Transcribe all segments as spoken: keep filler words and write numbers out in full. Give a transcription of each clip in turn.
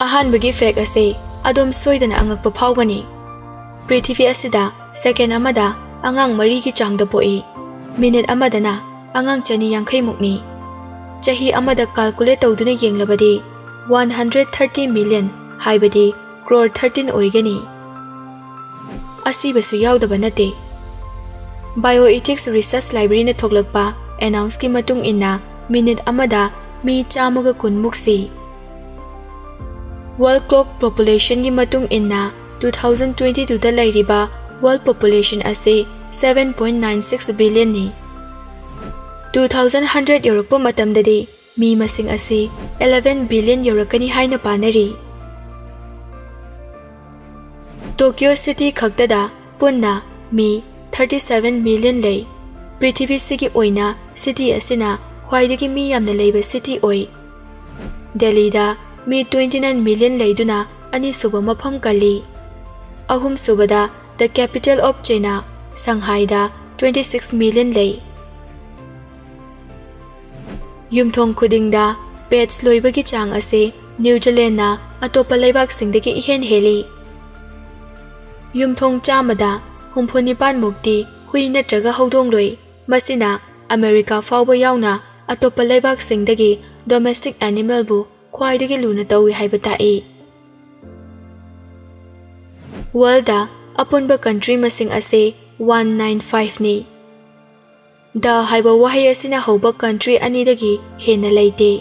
ꯑꯍꯥꯟꯕꯒꯤ ꯐꯦꯛ ꯑꯁꯤ ꯑꯗꯣꯝ ꯁꯣꯏꯗꯅ ꯑꯉꯛꯄ ꯐꯥꯎꯒꯅꯤ꯫ ꯄ꯭ꯔꯤꯊꯤꯕꯤ ꯑꯁꯤꯗ ꯁꯦꯀꯦꯟ ꯑꯃꯗ ꯑꯉꯥꯡ ꯃꯔꯤꯒꯤ ꯆꯥꯡꯗ ꯄꯣꯛꯏ꯫ ꯃꯤꯅꯤꯠ ꯑꯃꯗꯅ ꯑꯉꯥꯡ ꯆꯅꯤ ꯌꯥꯡꯈꯩ ꯃꯨꯛꯅꯤ꯫ ꯆꯍꯤ ꯑꯃꯗ ꯀꯥꯜꯀꯨꯂꯦꯠ ꯇꯧꯗꯨꯅ ꯌꯦꯡꯂꯕꯗꯤ ꯋꯥꯟ ꯍꯟꯗ꯭ꯔꯦꯠ ꯊꯥꯔꯇꯤ ꯃꯤꯂꯤꯌꯟ, ꯍꯥꯏꯕꯗꯤ ꯀ꯭ꯔꯣꯔ ꯊꯥꯔꯇꯤꯟ ꯑꯣꯏꯒꯅꯤ꯫ ꯑꯁꯤꯕꯁꯨ ꯌꯥꯎꯗꯕ ꯅꯠꯇꯦ꯫ ꯕꯥꯏꯑꯣ ꯏꯊꯤꯛꯁ ꯔꯤꯁꯔꯆ ꯂꯥꯏꯕ꯭ꯔꯦꯔꯤꯅ ꯊꯣꯛꯂꯛꯄ ꯑꯦꯅꯥꯎꯟꯁꯀꯤ ꯃꯇꯨꯡ ꯏꯟꯅ, ꯃꯤꯅꯤꯠ ꯑꯃꯗ ꯃꯤ ꯆꯥꯝꯃꯒ ꯀꯨꯟ ꯃꯨꯛ ꯁꯤ꯫ ꯋꯥꯔꯜ ꯀ꯭ꯂꯣꯛ ꯄꯣꯄꯨꯂꯦꯁꯟꯒꯤ ꯃꯇꯨꯡ ꯏꯟꯅ, ꯇꯨ ꯊꯥꯎꯖꯟ ꯇ꯭ꯋꯦꯟꯇꯤ ꯇꯨꯗ ꯂꯩꯔꯤꯕ ꯋꯥꯔꯜ ꯄꯣꯄꯨꯂꯦꯁꯟ ꯑꯁꯤ ꯁꯚꯦꯟ ꯄꯣꯏꯟ ꯅꯥꯏꯟ ꯁꯤꯛꯁ ꯕꯤꯂꯤꯌꯟꯅꯤ꯫ ꯇꯨ ꯊꯥꯎꯖꯟ ꯍꯟꯗ꯭ꯔꯦꯠ ꯌꯧꯔꯛꯄ ꯃꯇꯝꯗꯗꯤ ꯃꯤ ꯃꯁꯤꯡ ꯑꯁꯤ ꯑꯦꯂꯦꯚꯦꯟ ꯕꯤꯂꯤꯌꯟ ꯌꯧꯔꯛꯀꯅꯤ ꯍꯥꯏꯅ ꯄꯥꯅꯔꯤ꯫ ꯇꯣꯀꯤꯌꯣ ꯁꯤꯇꯤ ꯈꯛꯇꯗ ꯄꯨꯟꯅ ꯃꯤ ꯊꯥꯔꯇꯤ ꯁꯚꯦꯟ ꯃꯤꯂꯤꯌꯟ ꯂꯩ꯫ ꯄ꯭ꯔꯤꯊꯤꯕꯤꯁꯤꯒꯤ ꯑꯣꯏꯅ ꯁꯤꯇꯤ ꯑꯁꯤꯅ ꯈ꯭ꯋꯥꯏꯗꯒꯤ ꯃꯤ ꯌꯥꯝꯅ ꯂꯩꯕ ꯁꯤꯇꯤ ꯑꯣꯏ꯫ ꯗꯦꯜꯂꯤꯗ ꯃꯤ ꯇ꯭ꯋꯦꯟꯇꯤ ꯅꯥꯏꯟ ꯃꯤꯂꯤꯌꯟ ꯂꯩꯗꯨꯅ ꯑꯅꯤꯁꯨꯕ ꯃꯐꯝ ꯀꯜꯂꯤ꯫ ꯑꯍꯨꯝꯁꯨꯕꯗ the capital of China, ꯁꯪꯍꯥꯏꯗ ꯇ꯭ꯋꯦꯟꯇꯤ ꯁꯤꯛꯁ ꯃꯤꯂꯤꯌꯟ ꯂꯩ꯫ ꯌꯨꯝꯊꯣꯡ ꯈꯨꯗꯤꯡꯗ ꯄꯦꯠꯁ ꯂꯣꯏꯕꯒꯤ ꯆꯥꯡ ꯑꯁꯤ ꯅ꯭ꯌꯨꯖꯤꯂꯦꯟꯅ ꯑꯇꯣꯞꯄ ꯂꯩꯕꯥꯛꯁꯤꯡꯗꯒꯤ ꯏꯍꯦꯟ ꯍꯦꯜꯂꯤ꯫ ꯌꯨꯝꯊꯣꯡ ꯆꯥꯝꯃꯗ ꯍꯨꯝꯐꯨ ꯅꯤꯄꯥꯟ ꯃꯨꯛꯇꯤ ꯍꯨꯏ ꯅꯠꯇ꯭ꯔꯒ ꯍꯧꯗꯣꯡ ꯂꯣꯏ꯫ ꯃꯁꯤꯅ ꯑꯃꯦꯔꯤꯀꯥ ꯐꯥꯎꯕ ꯌꯥꯎꯅ ꯑꯇꯣꯞꯄ ꯂꯩꯕꯥꯛꯁꯤꯡꯗꯒꯤ ꯗꯣꯃꯦꯁꯇꯤꯛ ꯑꯦꯅꯤꯃꯦꯜꯕꯨ ꯈ꯭ꯋꯥꯏꯗꯒꯤ ꯂꯨꯅ ꯇꯧꯏ ꯍꯥꯏꯕ ꯇꯥꯛꯏ꯫ ꯋꯥꯔꯜꯗ ꯑꯄꯨꯟꯕ ꯀꯟꯇ꯭ꯔꯤ ꯃꯁꯤꯡ ꯑꯁꯤ ꯋꯥꯟ ꯅꯥꯏꯟ ꯐꯥꯏꯚꯅꯤ꯫ ꯗ ꯍꯥꯏꯕ ꯋꯥꯍꯩ ꯑꯁꯤꯅ ꯍꯧꯕ ꯀꯟꯇ꯭ꯔꯤ ꯑꯅꯤꯗꯒꯤ ꯍꯦꯟꯅ ꯂꯩꯇꯦ꯫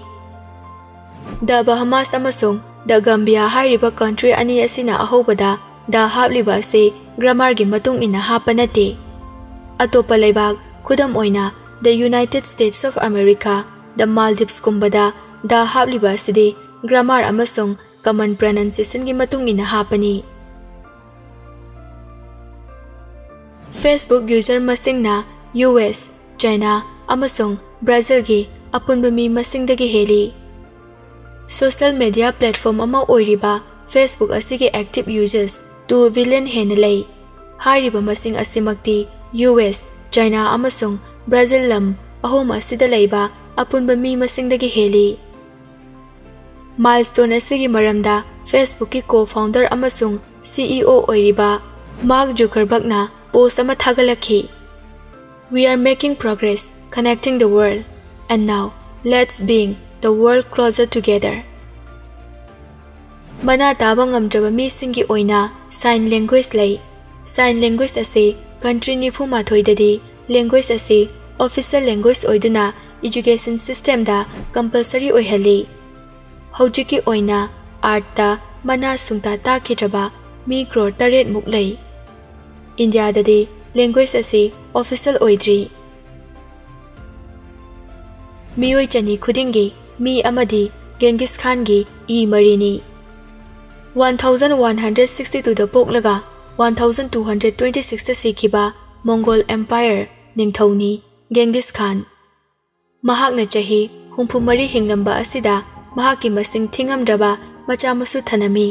ꯗ ꯕꯍꯃꯥꯁ ꯑꯃꯁꯨꯡ ꯗ ꯒꯝꯕꯤꯌꯥ ꯍꯥꯏꯔꯤꯕ ꯀꯟꯇ꯭ꯔꯤ ꯑꯅꯤ ꯑꯁꯤꯅ ꯑꯍꯧꯕꯗ ꯗ ꯍꯥꯞꯂꯤꯕ ꯑꯁꯤ ꯒ꯭ꯔꯥꯃꯥꯔꯒꯤ ꯃꯇꯨꯡ ꯏꯟꯅ ꯍꯥꯞꯄ ꯅꯠꯇꯦ꯫ ꯑꯇꯣꯞꯄ ꯂꯩꯕꯥꯛ, ꯈꯨꯗꯝ ꯑꯣꯏꯅ, the United States of America, the Maldives ꯀꯨꯝꯕꯗ ꯗ ꯍꯥꯞꯂꯤꯕ ꯑꯁꯤꯗꯤ ꯒ꯭ꯔꯥꯃꯥꯔ ꯑꯃꯁꯨꯡ ꯀꯃꯟ ꯄ꯭ꯔꯅꯟꯁꯤꯌꯦꯁꯟꯒꯤ ꯃꯇꯨꯡ ꯏꯟꯅ ꯍꯥꯞꯄꯅꯤ꯫ Facebook ꯌꯨꯖꯔ ꯃꯁꯤꯡꯅ ꯌꯨ ꯑꯦꯁ, ꯆꯥꯏꯅꯥ ꯑꯃꯁꯨꯡ ꯕ꯭ꯔꯥꯖꯤꯜꯒꯤ ꯑꯄꯨꯟꯕ ꯃꯤ ꯃꯁꯤꯡꯗꯒꯤ ꯍꯦꯜꯂꯤ꯫ ꯁꯣꯁꯤꯌꯦꯜ ꯃꯦꯗꯤꯌꯥ ꯄ꯭ꯂꯦꯠꯐꯣꯔꯝ ꯑꯃ ꯑꯣꯏꯔꯤꯕ Facebook ꯑꯁꯤꯒꯤ ꯑꯦꯛꯇꯤꯚ ꯌꯨꯖꯔꯁ ꯇꯨ ꯕꯤꯂꯤꯌꯟ ꯍꯦꯟꯅ ꯂꯩ꯫ ꯍꯥꯏꯔꯤꯕ ꯃꯁꯤꯡ ꯑꯁꯤꯃꯛꯇꯤ ꯌꯨ ꯑꯦꯁ, ꯆꯥꯏꯅꯥ ꯑꯃꯁꯨꯡ ꯕ꯭ꯔꯥꯖꯤꯜ ꯂꯝ ꯑꯍꯨꯝ ꯑꯁꯤꯗ ꯂꯩꯕ ꯑꯄꯨꯟꯕ ꯃꯤ ꯃꯁꯤꯡꯗꯒꯤ ꯍꯦꯜꯂꯤ꯫ Milestone ꯑꯁꯤꯒꯤ ꯃꯔꯝꯗ Facebookꯀꯤ co-founder ꯑꯃꯁꯨꯡ CEO ꯑꯣꯏꯔꯤꯕ Mark Zuckerbergꯅ post ꯑꯃ ꯊꯥꯒꯠꯂꯛꯈꯤ꯫ "We are making progress, connecting the world, and now let's bring the world closer together." ꯃꯅꯥ ꯇꯥꯕ ꯉꯝꯗ꯭ꯔꯕ ꯃꯤꯁꯤꯡꯒꯤ ꯑꯣꯏꯅ sign language ꯂꯩ꯫ Sign language ꯑꯁꯤ country ꯅꯤꯐꯨ ꯃꯥꯊꯣꯏꯗꯗꯤ language ꯑꯁꯤ official language ꯑꯣꯏꯗꯨꯅ education systemꯗ compulsory ꯑꯣꯏꯍꯜꯂꯤ꯫ ꯍꯧꯖꯤꯛꯀꯤ ꯑꯣꯏꯅ earthꯇ ꯃꯅꯥ ꯁꯨꯡꯇꯥ ꯇꯥꯈꯤꯗ꯭ꯔꯕ ꯃꯤ crore ꯇꯔꯦꯠ ꯃꯨꯛ ꯂꯩ꯫ ꯏꯟꯗꯤꯌꯥꯗꯗꯤ language ꯑꯁꯤ official ꯑꯣꯏꯗ꯭ꯔꯤ꯫ ꯃꯤꯑꯣꯏ ꯆꯅꯤ ꯈꯨꯗꯤꯡꯒꯤ ꯃꯤ ꯑꯃꯗꯤ ꯒꯦꯡꯒꯤꯁ ꯈꯥꯟꯒꯤ ꯏ ꯃꯔꯤꯅꯤ꯫ One thousand one hundred sixty twoꯗ ꯄꯣꯛꯂꯒ one thousand two hundred twenty sixꯇ ꯁꯤꯈꯤꯕ Mongol Empire ꯅꯤꯡꯊꯧꯅꯤ ꯒꯦꯡꯒꯤꯁ ꯈꯥꯟ꯫ ꯃꯍꯥꯛꯅ ꯆꯍꯤ ꯍꯨꯝꯐꯨ ꯃꯔꯤ ꯍꯤꯡꯂꯝꯕ ꯑꯁꯤꯗ ꯃꯍꯥꯛꯀꯤ ꯃꯁꯤꯡ ꯊꯤꯉꯝꯗ꯭ꯔꯕ ꯃꯆꯥ ꯃꯁꯨ ꯊꯅꯝꯃꯤ꯫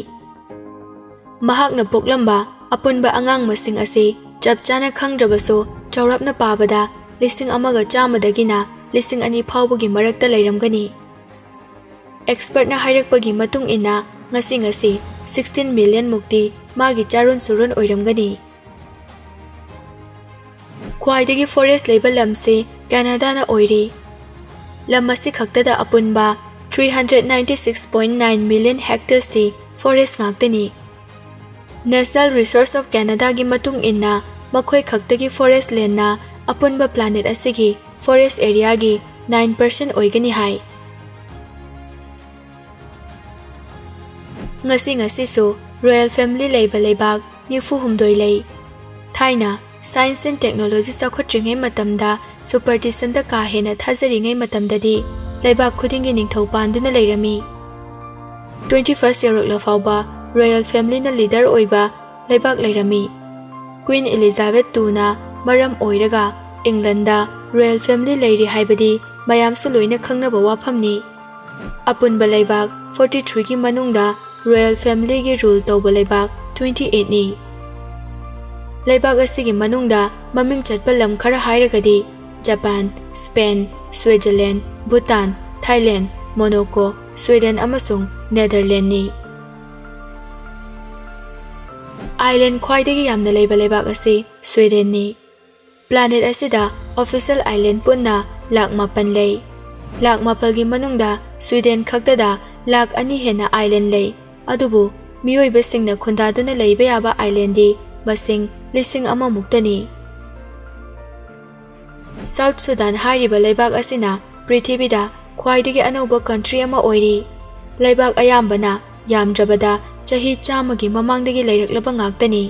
ꯃꯍꯥꯛꯅ ꯄꯣꯛꯂꯝꯕ ꯑꯄꯨꯟꯕ ꯑꯉꯥꯡ ꯃꯁꯤꯡ ꯑꯁꯤ ꯆꯞ ꯆꯥꯅ ꯈꯪꯗ꯭ꯔꯕꯁꯨ, ꯆꯥꯎꯔꯞꯅ ꯄꯥꯕꯗ ꯂꯤꯁꯤꯡ ꯑꯃꯒ ꯆꯥꯝꯃꯗꯒꯤꯅ ꯂꯤꯁꯤꯡ ꯑꯅꯤ ꯐꯥꯎꯕꯒꯤ ꯃꯔꯛꯇ ꯂꯩꯔꯝꯒꯅꯤ꯫ Expertꯅ ꯍꯥꯏꯔꯛꯄꯒꯤ ꯃꯇꯨꯡ ꯏꯟꯅ, ꯉꯁꯤ ꯉꯁꯤ sixteen million ꯃꯨꯛꯇꯤ ꯃꯥꯒꯤ ꯆꯥꯔꯣꯟ ꯁꯨꯔꯣꯟ ꯑꯣꯏꯔꯝꯒꯅꯤ꯫ ꯈ꯭ꯋꯥꯏꯗꯒꯤ forest ꯂꯩꯕ ꯂꯝꯁꯤ ꯀꯦꯅꯥꯗꯥꯅ ꯑꯣꯏꯔꯤ꯫ ꯂꯝ ꯑꯁꯤ ꯈꯛꯇꯗ ꯑꯄꯨꯟꯕ three hundred ninety six point nine million hectaresꯇꯤ forest ꯉꯥꯛꯇꯅꯤ꯫ National Resource of Canadaꯒꯤ ꯃꯇꯨꯡ ꯏꯟꯅ, ꯃꯈꯣꯏ ꯈꯛꯇꯒꯤ forest landꯅ ꯑꯄꯨꯟꯕ planet ꯑꯁꯤꯒꯤ forest areaꯒꯤ nine percent ꯑꯣꯏꯒꯅꯤ ꯍꯥꯏ꯫ ꯉꯁꯤ ꯉꯁꯤꯁꯨ royal family ꯂꯩꯕ ꯂꯩꯕꯥꯛ ꯅꯤꯐꯨ ꯍꯨꯝꯗꯣꯏ ꯂꯩ꯫ ꯊꯥꯏꯅ science and technology ꯆꯥꯎꯈꯠꯇ꯭ꯔꯤꯉꯩ ꯃꯇꯝꯗ, superstitionꯗ ꯀꯥ ꯍꯦꯟꯅ ꯊꯥꯖꯔꯤꯉꯩ ꯃꯇꯝꯗꯗꯤ ꯂꯩꯕꯥꯛ ꯈꯨꯗꯤꯡꯒꯤ ꯅꯤꯡꯊꯧ ꯄꯥꯟꯗꯨꯅ ꯂꯩꯔꯝꯃꯤ꯫ Twenty first ꯌꯧꯔꯛꯂ ꯐꯥꯎꯕ royal familyꯅ leader ꯑꯣꯏꯕ ꯂꯩꯕꯥꯛ ꯂꯩꯔꯝꯃꯤ꯫ Queen Elizabeth twoꯅ ꯃꯔꯝ ꯑꯣꯏꯔꯒ Englandꯗ royal family ꯂꯩꯔꯤ ꯍꯥꯏꯕꯗꯤ ꯃꯌꯥꯝꯁꯨ ꯂꯣꯏꯅ ꯈꯪꯅꯕ ꯋꯥꯐꯝꯅꯤ꯫ ꯑꯄꯨꯟꯕ ꯂꯩꯕꯥꯛ forty threeꯒꯤ ꯃꯅꯨꯡꯗ royal familyꯒꯤ rule ꯇꯧꯕ ꯂꯩꯕꯥꯛ twenty eightꯅꯤ꯫ ꯂꯩꯕꯥꯛ ꯑꯁꯤꯒꯤ ꯃꯅꯨꯡꯗ ꯃꯃꯤꯡ ꯆꯠꯄ ꯂꯝ ꯈꯔ ꯍꯥꯏꯔꯒꯗꯤ Japan, Spain, Switzerland, Bhutan, Thailand, Monaco, Sweden ꯑꯃꯁꯨꯡ ꯅꯦꯗꯔꯂꯦꯟꯅꯤ꯫ ꯑꯥꯏꯂꯦꯟ ꯈ꯭ꯋꯥꯏꯗꯒꯤ ꯌꯥꯝꯅ ꯂꯩꯕ ꯂꯩꯕꯥꯛ ꯑꯁꯤ ꯁ꯭ꯋꯤꯗꯦꯟꯅꯤ꯫ ꯄ꯭ꯂꯥꯅꯦꯠ ꯑꯁꯤꯗ ꯑꯣꯐꯤꯁꯤꯌꯦꯜ ꯑꯥꯏꯂꯦꯟ ꯄꯨꯟꯅ ꯂꯥꯈ ꯃꯥꯄꯟ ꯂꯩ꯫ ꯂꯥꯈ ꯃꯥꯄꯜꯒꯤ ꯃꯅꯨꯡꯗ ꯁ꯭ꯋꯤꯗꯦꯟ ꯈꯛꯇꯗ ꯂꯥꯈ ꯑꯅꯤ ꯍꯦꯟꯅ ꯑꯥꯏꯂꯦꯟ ꯂꯩ꯫ ꯑꯗꯨꯕꯨ ꯃꯤꯑꯣꯏꯕꯁꯤꯡꯅ ꯈꯨꯟꯗꯥꯗꯨꯅ ꯂꯩꯕ ꯌꯥꯕ ꯑꯥꯏꯂꯦꯟꯗꯤ ꯃꯁꯤꯡ ꯂꯤꯁꯤꯡ ꯑꯃ ꯃꯨꯛꯇꯅꯤ꯫ ꯁꯥꯎꯊ ꯁꯨꯗꯥꯟ ꯍꯥꯏꯔꯤꯕ ꯂꯩꯕꯥꯛ ꯑꯁꯤꯅ ꯄ꯭ꯔꯤꯊꯤꯕꯤꯗ ꯈ꯭ꯋꯥꯏꯗꯒꯤ ꯑꯅꯧꯕ ꯀꯟꯇ꯭ꯔꯤ ꯑꯃ ꯑꯣꯏꯔꯤ꯫ ꯂꯩꯕꯥꯛ ꯑꯌꯥꯝꯕꯅ ꯌꯥꯝꯗ꯭ꯔꯕꯗ ꯆꯍꯤ ꯆꯥꯝꯃꯒꯤ ꯃꯃꯥꯡꯗꯒꯤ ꯂꯩꯔꯛꯂꯕ ꯉꯥꯛꯇꯅꯤ꯫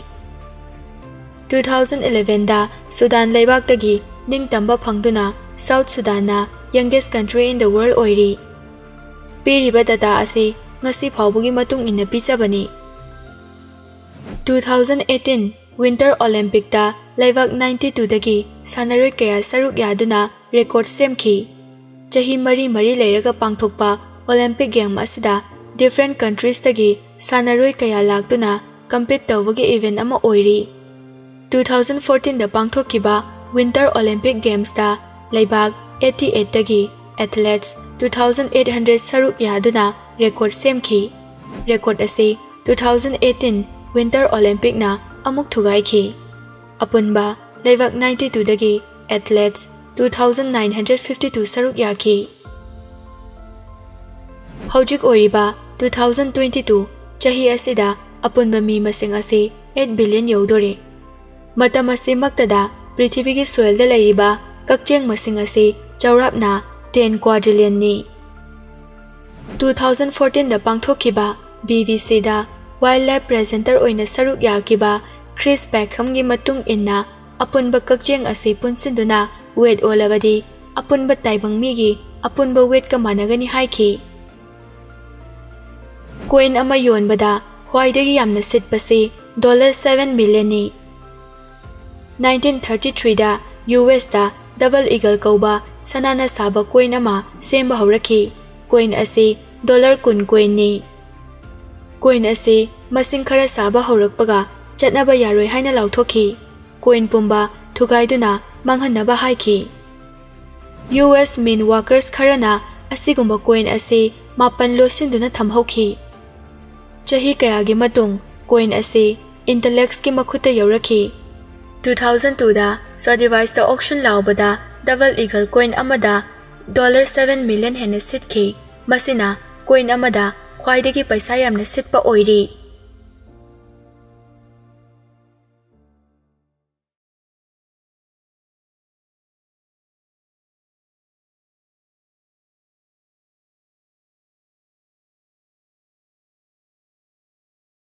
ꯇꯨ ꯊꯥꯎꯖꯟ ꯏꯂꯦꯚꯦꯟꯗ ꯁꯨꯗꯥꯟ ꯂꯩꯕꯥꯛꯇꯒꯤ ꯅꯤꯡꯇꯝꯕ ꯐꯪꯗꯨꯅ south ꯁꯨꯗꯥꯟꯅ youngest country in the world ꯑꯣꯏꯔꯤ꯫ ꯄꯤꯔꯤꯕ ꯗꯇꯥ ꯑꯁꯤ ꯉꯁꯤ ꯐꯥꯎꯕꯒꯤ ꯃꯇꯨꯡ ꯏꯟꯅ ꯄꯤꯖꯕꯅꯤ꯫ ꯇꯨ ꯊꯥꯎꯖꯟ ꯑꯩꯠꯇꯤꯟ ꯋꯤꯟꯇꯔ ꯑꯣꯂꯦꯝꯄꯤꯛꯇ ꯂꯩꯕꯥꯛ ꯅꯥꯏꯟꯇꯤ ꯇꯨꯗꯒꯤ ꯁꯥꯟꯅꯔꯣꯏ ꯀꯌꯥ ꯁꯔꯨꯛ ꯌꯥꯗꯨꯅ ꯔꯦꯀꯣꯔꯗ ꯁꯦꯝꯈꯤ꯫ ꯆꯍꯤ ꯃꯔꯤ ꯃꯔꯤ ꯂꯩꯔꯒ ꯄꯥꯡꯊꯣꯛꯄ ꯑꯣꯂꯦꯝꯄꯤꯛ ꯒꯦꯝ ꯑꯁꯤꯗ ꯗꯤꯐ꯭ꯔꯦꯟꯠ ꯀꯟꯇ꯭ꯔꯤꯁꯇꯒꯤ ꯁꯥꯟꯅꯔꯣꯏ ꯀꯌꯥ ꯂꯥꯛꯇꯨꯅ ꯀꯝꯄꯤꯠ ꯇꯧꯕꯒꯤ ꯏꯚꯦꯟꯠ ꯑꯃ ꯑꯣꯏꯔꯤ꯫ ꯇꯨ ꯊꯥꯎꯖꯟ ꯐꯣꯔꯇꯤꯟꯗ ꯄꯥꯡꯊꯣꯛꯈꯤꯕ ꯋꯤꯟꯇꯔ ꯑꯣꯂꯦꯝꯄꯤꯛ ꯒꯦꯝꯁꯇ ꯂꯩꯕꯥꯛ ꯑꯩꯠꯇꯤ ꯑꯩꯠꯇꯒꯤ athletes two thousand eight hundred ꯁꯔꯨꯛ ꯌꯥꯗꯨꯅ ꯔꯦꯀꯣꯔꯗ ꯁꯦꯝꯈꯤ꯫ ꯔꯦꯀꯣꯔꯗ ꯑꯁꯤ ꯇꯨ ꯊꯥꯎꯖꯟ ꯑꯩꯠꯇꯤꯟ ꯋꯤꯟꯇꯔ ꯑꯣꯂꯦꯝꯄꯤꯛꯅ ꯑꯃꯨꯛ ꯊꯨꯒꯥꯏꯈꯤ꯫ ꯑꯄꯨꯟꯕ ꯂꯩꯕꯥꯛ ꯅꯥꯏꯟꯇꯤ ꯇꯨꯗꯒꯤ athletes two thousand nine hundred fifty two ꯁꯔꯨꯛ ꯌꯥꯈꯤ꯫ ꯍꯧꯖꯤꯛ ꯑꯣꯏꯔꯤꯕ ꯇꯨ ꯊꯥꯎꯖꯟ ꯇ꯭ꯋꯦꯟꯇꯤ ꯇꯨ ꯆꯍꯤ ꯑꯁꯤꯗ ꯑꯄꯨꯟꯕ ꯃꯤ ꯃꯁꯤꯡ ꯑꯁꯤ ꯑꯩꯠ ꯕꯤꯂꯤꯌꯟ ꯌꯧꯗꯣꯔꯦ꯫ ꯃꯇꯝ ꯑꯁꯤꯃꯛꯇꯗ ꯄ꯭ꯔꯤꯊꯤꯕꯤꯒꯤ ꯁꯣꯏꯜꯗ ꯂꯩꯔꯤꯕ ꯀꯛꯆꯦꯡ ꯃꯁꯤꯡ ꯑꯁꯤ ꯆꯥꯎꯔꯥꯛꯅ ꯇꯦꯟ ꯀ꯭ꯋꯥꯗ꯭ꯔꯤꯂꯤꯌꯟꯅꯤ꯫ ꯇꯨ ꯊꯥꯎꯖꯟ ꯐꯣꯔꯇꯤꯟꯗ ꯄꯥꯡꯊꯣꯛꯈꯤꯕ ꯕꯤ ꯕꯤ ꯁꯤꯗ ꯋꯥꯏꯜꯗ ꯂꯥꯏꯐ ꯄ꯭ꯔꯦꯖꯦꯟꯇꯔ ꯑꯣꯏꯅ ꯁꯔꯨꯛ ꯌꯥꯈꯤꯕ ꯈ꯭ꯔꯤꯁ ꯕꯦꯛꯍꯝꯒꯤ ꯃꯇꯨꯡ ꯏꯟꯅ, ꯑꯄꯨꯟꯕ ꯀꯛꯆꯦꯡ ꯑꯁꯤ ꯄꯨꯟꯁꯤꯟꯗꯨꯅ ꯋꯦꯠ ꯑꯣꯜꯂꯕꯗꯤ ꯑꯄꯨꯟꯕ ꯇꯥꯏꯕꯪ ꯃꯤꯒꯤ ꯑꯄꯨꯟꯕ ꯋꯦꯠꯀ ꯃꯥꯟꯅꯒꯅꯤ ꯍꯥꯏꯈꯤ꯫ ꯀꯣꯏꯟ ꯑꯃ ꯌꯣꯟꯕꯗ ꯈ꯭ꯋꯥꯏꯗꯒꯤ ꯌꯥꯝꯅ ꯁꯤꯠꯄꯁꯤ ꯗꯣꯂꯔ ꯁꯚꯦꯟ ꯃꯤꯂꯤꯌꯟꯅꯤ꯫ ꯅꯥꯏꯟꯇꯤꯟ ꯊꯥꯔꯇꯤ ꯊ꯭ꯔꯤꯗ ꯌꯨ ꯑꯦꯁꯇ ꯗꯕꯜ ꯏꯒꯜ ꯀꯧꯕ ꯁꯅꯥꯅ ꯁꯥꯕ ꯀꯣꯏꯟ ꯑꯃ ꯁꯦꯝꯕ ꯍꯧꯔꯛꯈꯤ꯫ ꯀꯣꯏꯟ ꯑꯁꯤ ꯗꯣꯂꯔ ꯀꯨꯟ ꯀꯣꯏꯟꯅꯤ꯫ ꯀꯣꯏꯟ ꯑꯁꯤ ꯃꯁꯤꯡ ꯈꯔ ꯁꯥꯕ ꯍꯧꯔꯛꯄꯒ ꯆꯠꯅꯕ ꯌꯥꯔꯣꯏ ꯍꯥꯏꯅ ꯂꯥꯎꯊꯣꯛꯈꯤ꯫ ꯀꯣꯏꯟ ꯄꯨꯝꯕ ꯊꯨꯒꯥꯏꯗꯨꯅ ꯃꯥꯡꯍꯟꯅꯕ ꯍꯥꯏꯈꯤ꯫ ꯌꯨ ꯑꯦꯁ ꯃꯤꯟ ꯋꯥꯔꯀꯔꯁ ꯈꯔꯅ ꯑꯁꯤꯒꯨꯝꯕ ꯀꯣꯏꯟ ꯑꯁꯤ ꯃꯥꯄꯟ ꯂꯣꯠꯁꯤꯟꯗꯨꯅ ꯊꯝꯍꯧꯈꯤ꯫ ꯆꯍꯤ ꯀꯌꯥꯒꯤ ꯃꯇꯨꯡ coin ꯑꯁꯤ Intellexꯀꯤ ꯃꯈꯨꯠꯇ ꯌꯧꯔꯛꯈꯤ꯫ Two thousand twoꯗ Sothebyesꯇ auction ꯂꯥꯎꯕꯗ Double Eagle coin ꯑꯃꯗ dollar seven million ꯍꯦꯟꯅ ꯁꯤꯠꯈꯤ꯫ ꯃꯁꯤꯅ coin ꯑꯃꯗ ꯈ꯭ꯋꯥꯏꯗꯒꯤ ꯄꯩꯁꯥ ꯌꯥꯝꯅ ꯁꯤꯠꯄ ꯑꯣꯏꯔꯤ꯫